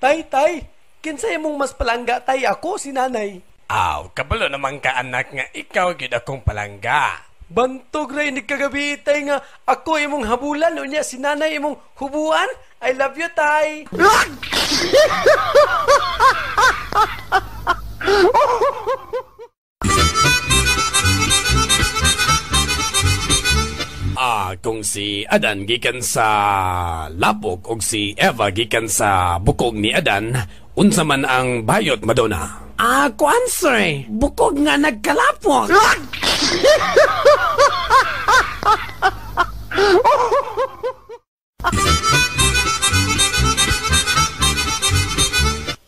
Tay, tay, kinsa imong mas palangga, tay, ako si nanay? Aw, kabalo naman ka anak nga ikaw gyud akong palangga. Bantog ra ini kagabi, tay, nga ako imong habulan unya si nanay imong hubuan. I love you, tay. Kung si Adan gikan sa lapok og si Eva gikan sa bukog ni Adan, unsa man ang bayot, Madonna? Kuan sir, bukog nga nagkalapok.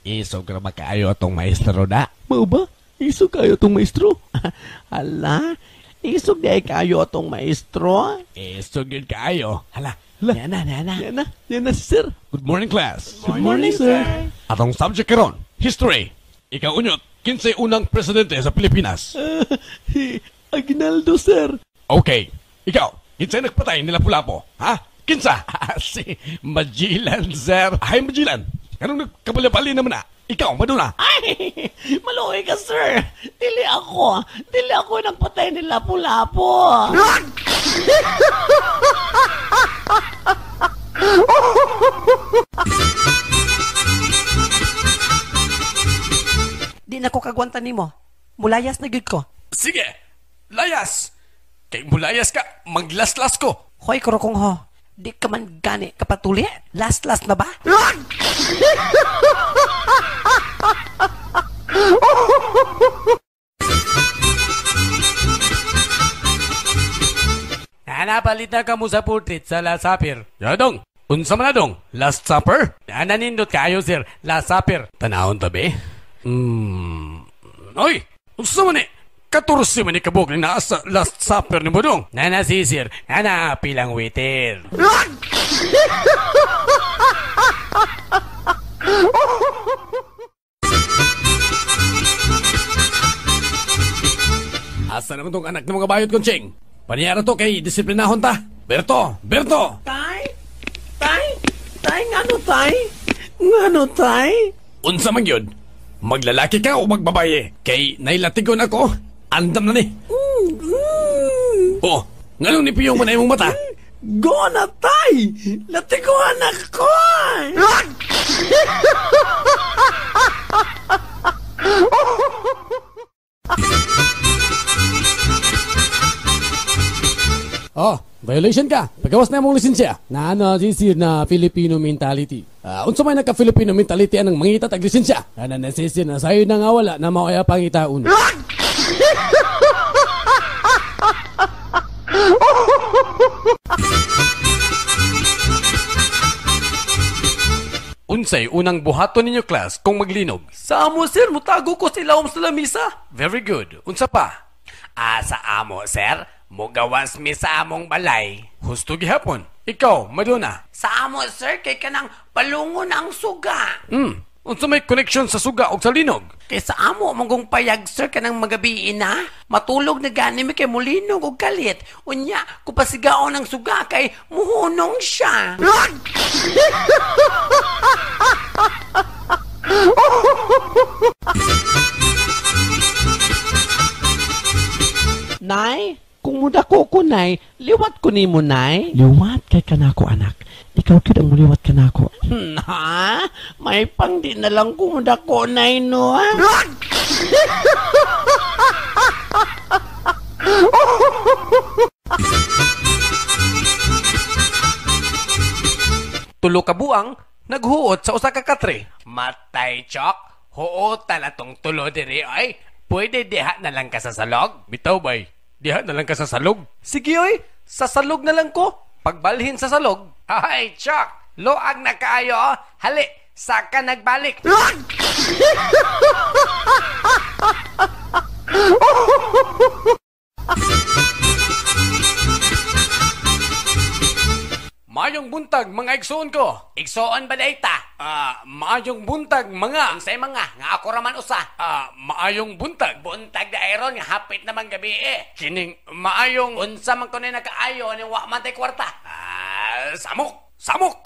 Isog ra ba kaayo atong maestro da? Mao ba? Isog kaayo atong maestro? Hala, isog di ay kaayo atong maestro. Isog yun kaayo. Hala, hala. Yan na, yan na. Yan na, yan na, sir. Good morning, class. Good morning, sir. Atong subject karon, history. Ikaw unyot, kinsay unang presidente sa Pilipinas? Si Aguinaldo, sir. Okay. Ikaw, kinsay nagpatay ni Lapu-Lapu? Ha? Kinsa? Si Magellan, sir. Ay, Magellan. Anong nagkapalapali naman na? Ikaw, Madonna. Ay, maluoy ka, sir. Dili ako. Dili ako nagpatay ni Lapu-Lapu. Di na ko kagwanta nimo. Mulayas na gyud ko. Sige, layas. Kay mulayas ka, maglaslas ko. Hoy, kurokong ho. Di ka man gani kapatuli? Last-last na ba? Nanapalit na ka mo sa portrait sa Last Supper. Yadong, unsa man na dong? Last Supper? Nananindot kayo, sir. Last Supper. Tanahon tabi? Oy, unsa man eh? 14 man ni kabuk ni naa sa Last Supper ni Budong. Nana si sir, nana pilang waiter. Asa naman tong anak ng mga bayot kong ching? Paniyara to kay disiplinahon ta. Berto! Berto! Tay! Tay! Tay, ngano tay? Ngano tay? Unsa man yun? Maglalaki ka o magbabaye? Kay nailatigon ako, andam na ni. Oh, nganong nipiyong man na imong mata? Go na tay! Latiguan ako! Oh, violation ka. Pagawas na imong lisensya. Na ano, sisir na Filipino mentality. Unsa may naka-Filipino mentality anang mangita tag lisensya? Ana na sisir na sayo na nga wala na maoya pangitaon. Unsay unang buhaton ninyo class kung maglinog? Sa amo sir, mutago ko sa ilawom sa lamisa. Very good. Unsa pa? Sa amo sir, mugawas mi sa among balay. Husto gihapon. Ikaw, Madonna. Sa amo sir, kay kanang palungon ang suga. Unsa may connection sa suga og sa linog? Kay sa amo mong payag sir kanang magabi na. Matulog na gani mi kay mulinog og kalit. Unya, kupasigaon ang suga kay muhunong siya. Nay, kung mudako ko, nay, liwat ko nimo, nay. Liwat kay kanako, anak. Ikaw gyud ang muliwat kanako. Ha? May pang di na lang kung mudako, nay, no? Tulo ka buang, naghuot sa usa ka katre. Matay, Chok. Huotan na tong tulo diri, ay. Pwede diha na lang ka sa salog? Bitaw, bay. Diha na lang ka sa salog? Sige, oy. Sa salog na lang ko. Pagbalhin sa salog. Ay, Chok. Loag na kaayo, oh. Hali, saka nagbalik. Mayong buntag mga igsoon ko. Igsoon ba dayta? Maayong buntag mga. Unsay mga? Nga ako raman usa. Maayong buntag. Buntag da aron nga hapit naman gabi eh. Kining maayong unsa man kuno nakaayo ning wa man tay kwarta. Samok, samok.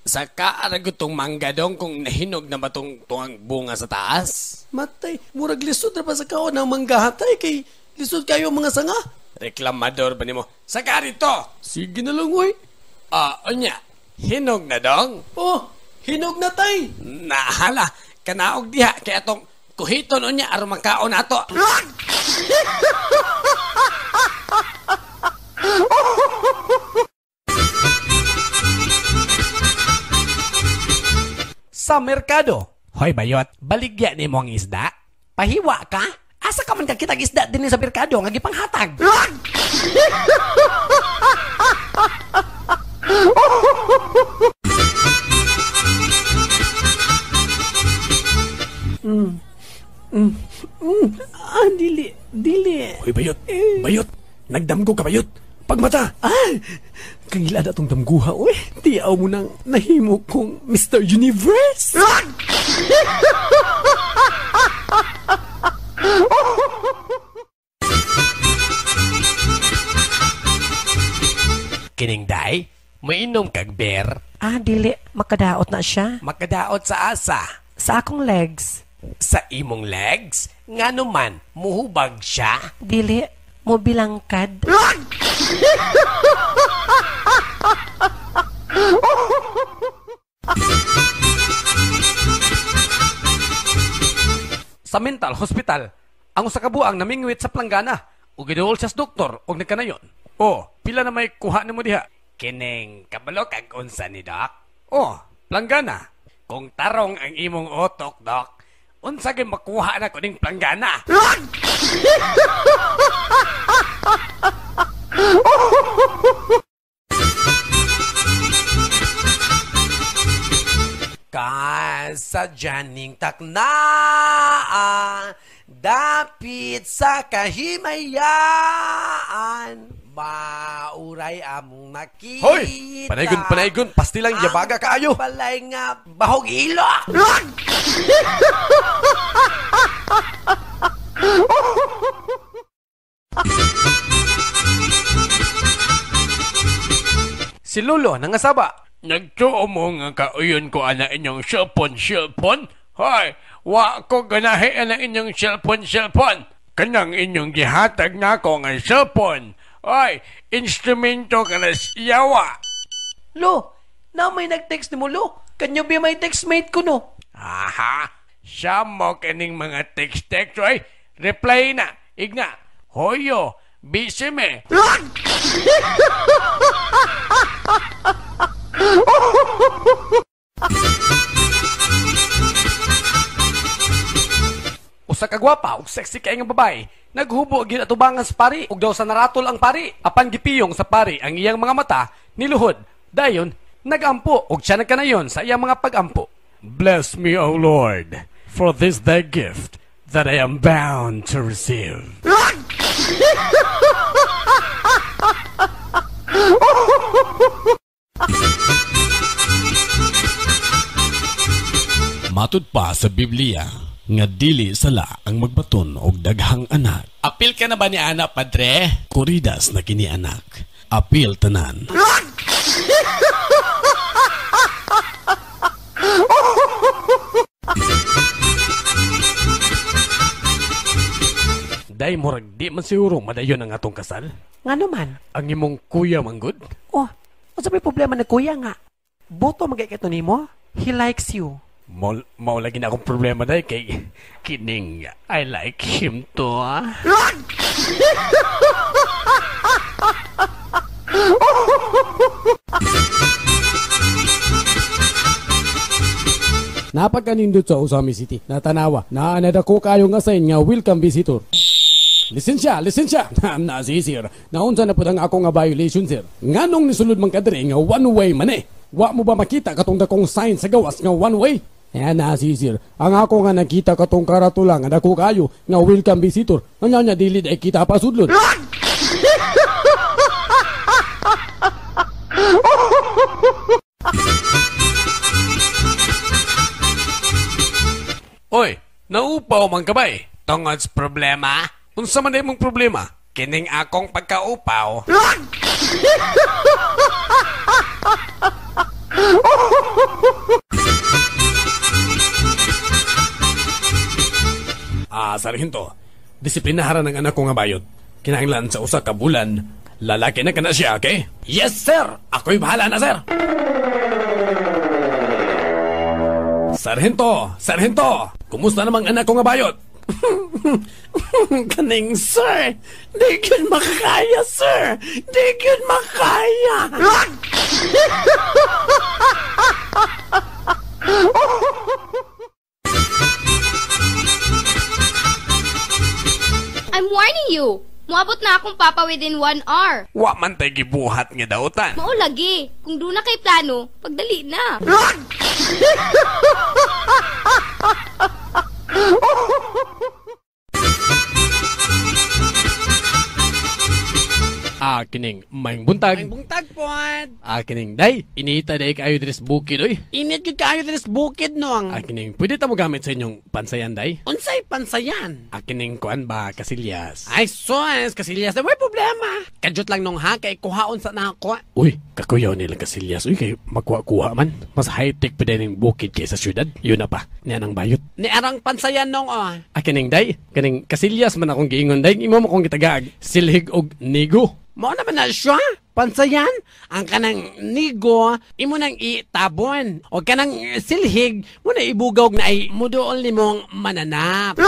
Sa kaarag itong mangga dong kung nahinog na ba tong tuang bunga sa taas? Matay, murag lisod na ba sa kaon ang manggahatay kay lisod kayo mga sanga? Reklamador ba nimo? Saka rito! Sige na lang, oy. Ah, unya, hinog na dong? Oh, hinog na tay. Nahala, kanaog diha kay atong kuhiton unya aron makaon ato. Sa merkado. Hoy bayot, baligya nimo ang isda. Pahiwa ka? Asa ka man kakitag isda dinhi sa merkado nga gipanghatag? Ah, dili, dili. Hoy bayot, bayot, nagdamgo ka bayot. Pagmata. Ah, kangilad atong damguha, oy. Tiyaw mo nang nahimo kong Mr. Universe. Kining day, mainom kag beer. Ah, dili. Makadaot na siya. Makadaot sa asa. Sa akong legs. Sa imong legs, ngano man muhubag siya. Dili. Mobilangkad. Sa mental hospital, ang usa ka buang namingwit sa planggana ug giduol siya sa doktor og nagkanayon. Oh, pila na may kuha nimo diha? Kining kabalo kag unsa ni Doc? Oh, planggana. Kung tarong ang imong utok, Doc, unsa gyud makuha na kuning planggana? Kasadyaning taknaan, dapit sa kahimayaan, mauray among nakita. Hoy, panaygon panaygon, pastilang yabaga kaayo. Ang balay nga bahog ilok. Si Lolo nangasaba. Nagtuo mo nga kauyon ko ana inyong cellphone cellphone? Hoy, wa ko ganahi ana inyong cellphone cellphone. Kanang inyong gihatag nako nga cellphone. Hoy, instrumento ka na siyawa. Lo, na may nag-text ni mo, Lo. Can you be my textmate ko, no? Aha, siya mo kining mga text-text, oy. Reply na, igna. Hoyo, busy me. Usa ka gwapa ug sexy kay nga babae, naghubo gyud atubangan sa pari ug daw sa naratol ang pari. Apan gipiyong sa pari ang iyang mga mata, niluhod. Dayon, nagampo ug siya nagkanayon sa iyang mga pagampo. Bless me, O Lord, for this thy gift that I am bound to receive. Matud pa sa Biblia nga dili sala ang magbaton og daghang anak. Apil ka na ba ni anak, padre? Kuridas na kini anak. Apil tanan. Day murag di man siguro madayon ang atong kasal. Nga naman. Ang imong kuya manggod. Oh, unsa may problema na kuya nga? Boto magay kato nimo? He likes you. Mao lagi na akong problema day kay kining I like him to ah. Napagkanindot sa Usami City. Natanawa, naanad ako kayo nga sign nga welcome visitor. Lisensya, lisensya. Na si sir. Naunsa na pud ang ako nga violation sir. Nganong nisulod man kadiri nga one way man eh. Wa mo ba makita katong dakong sign sa gawas nga one way? Ayan na si sir. Ang ako nga nakita katong karatula nga dako kayo nga welcome visitor. Anya nya dili ay kita pa sudlon. Oy, naupaw man ka ba eh? Tungod sa problema, Unsa man imong problema? kining akong pagkaupaw. Sargento, disiplinaharan ang anak ko nga bayot. Kinahanglan sa usa ka bulan, lalaki na kana siya, okay? Yes, sir! Ako'y bahala na, sir! Sargento! Sargento! Kumusta namang anak ko nga bayot? Kaning, sir! Di gyud makakaya, sir! Di gyud makaya! I'm warning you. Muabot na akong papa within 1 hour. Wa man tay gibuhat nga dautan. Mao lagi. Kung doon na kay plano, pagdali na. Kining maayong buntag. Maayong buntag pod. Kining day. Inita day kaayo diri sa bukid oy. Init gyud kaayo diri sa bukid nong. Kining pwede ta mo gamit sa inyong pansayan day? Unsay pansayan? Kining kuan ba kasilyas? Ay sus, kasilyas na way problema. Kadyot lang nung ha kay kuhaon sa nako. Uy, kakuyaw nila kasilyas. Uy, kay makuha-kuha man. Mas high-tech pa din ang bukid kaysa syudad. Yun na pa, niyan ang bayot. Ni arang pansayan nong oh. Kining day, kining kasilyas man akong giingon day. Imo mo kong gitagaag, silhig og nigo. Mao naman na siya, pansayan. Ang kanang nigo, imo nang itabon. O kanang silhig, mo na ibugaw na ay muduol nimong mananap.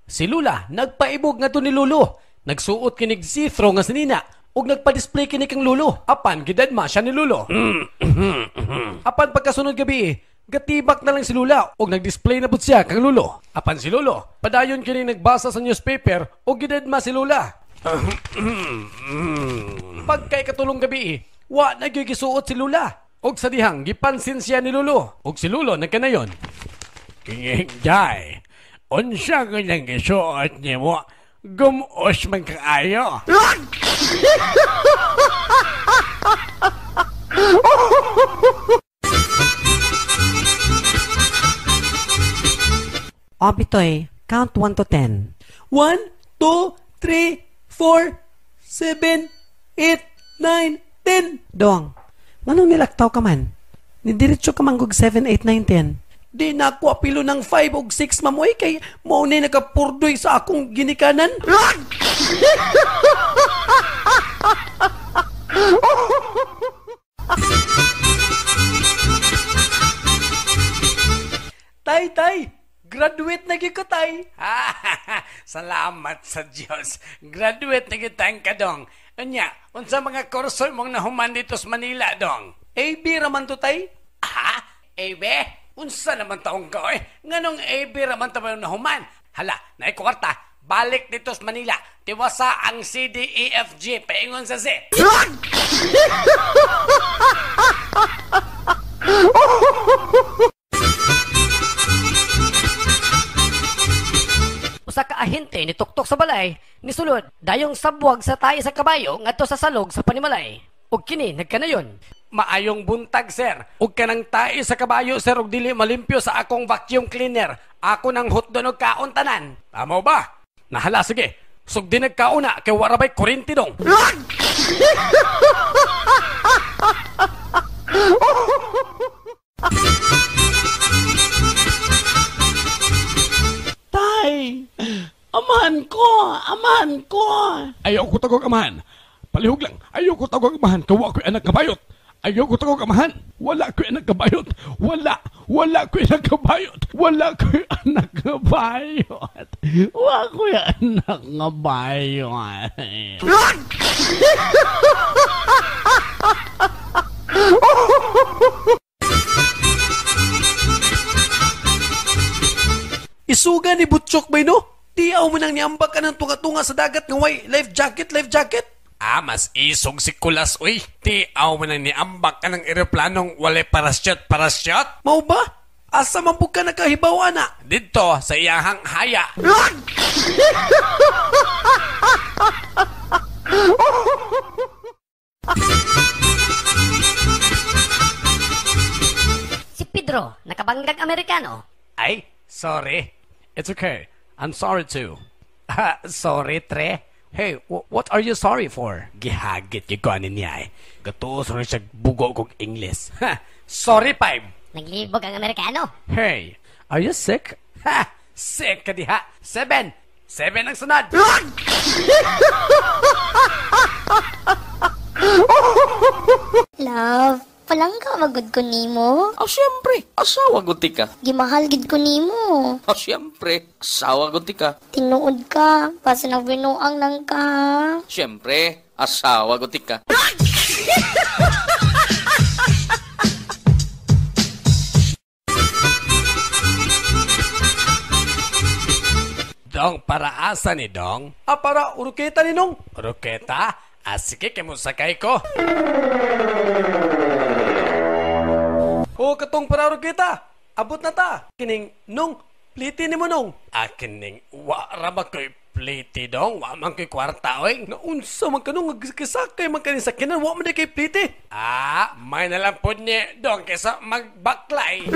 Si Lula, nagpaibog nga to ni Lulo. Nagsuot kinig see-through nga sinina ug nagpa-display kini kang Lulo. Apan gidadma siya ni Lulo. Apan pagkasunod gabi, gatibak na lang si Lula ug nagdisplay na pud siya kang Lulo. Apan si Lulo, padayon kini nagbasa sa newspaper ug gidadma si Lula. Pagkay katulong gabi, wa na gyud gisuot si Lula. Ug sa dihang gipansin siya ni Lulo. Ug si Lulo nagkanayon. Kingay, unsa kanyang gisuot nimo? Gumos man kaayo. O, Bitoy, count 1 to 10. 1, 2, 3, 4, 7, 8, 9, 10. Dong, manong nilaktaw ka man? Nidiretso ka man gug 7, 8, 9, 10. Di na ako apilo ng 5 og 6, mamoy, kay mao ni nakapurdoy sa akong ginikanan. Tay, tay, graduate na gyud ko, tay. Salamat sa Dios. Graduate na gyud tayong kadong. Unya, unsa mga kurso imong nahuman dito sa Manila, dong? AB raman to, tay. Ha? AB? Unsa naman taong ka, oy? Nganong AB raman ta ba yung nahuman? Hala, naay kwarta. Balik dito sa Manila. Tiwasa ang C, D, E, F, G. Paingon sa Z. Usa ka ahente ni tuktok sa balay, nisulod dayong sabwag sa tae sa kabayo ngadto sa salog sa panimalay. Ug kini nagkanayon. Maayong buntag, sir. Ug kanang tae sa kabayo, sir, ug dili malimpyo sa akong vacuum cleaner. Ako nang hotdog og kaon tanan. Tama ba? Nahala, sige. Sugdi nagkauna kay wara bay kuryente dong. Tay, amahan ko, amahan ko. Ayaw ko tagog amahan. Palihog lang. Ayaw ko tagog amahan. Kawa ko'y anak kabayot. Ayaw ko tagog amahan. Wala ko'y anak kabayot. Wala. Wala ko'y anak kabayot. Wala ko'y anak kabayot. Wala ko'y anak kabayot. Isuga ni Butchok bay no? Tiaw mo nang niambag ka ng tunga-tunga sa dagat nga way life jacket, life jacket. Mas isog si Kulas, uy. Tiaw mo nang niambag ka ng eroplanong walay parasyot, parasyot. Mao ba? Asa man pud ka nakahibaw, ana? Dito, sa iyahang haya. Si Pedro, nakabanggag Amerikano. Ay, sorry. It's okay. I'm sorry too. Ha, sorry, tre. Hey, what are you sorry for? Gihagit gyud ko ani niya eh. Gatuos rin siya bugo kog English. Ha, sorry, five. Naglibog ang Amerikano. Hey, are you sick? Ha, sick ka diha. Seven. Seven ang sunod. Love, palangga magud ko nimo. Ah, siyempre, asawa gud ka. Gimahal gid ko nimo. Ah, siyempre, asawa gud ka. Tinuod ka, basta nagbinuang lang ka. Ha? Siyempre, asawa gud ka. Dong, para asa ni Dong? Ah, para uruketa ni Nong. Uruketa? Ah, sige, kay mo sakay ko. O, katong para uruketa. Abot na ta. Kining, Nong, pliti ni mo, Nong. Ah, kining, wa ra ba ko'y pliti, Dong? Wa man ko'y kwarta, oy. Naunsa man ka, Nong, kisakay man ka ni sakinan, wa man di kay pliti. Ah, may nalang po ni, Dong, kaysa magbaklay.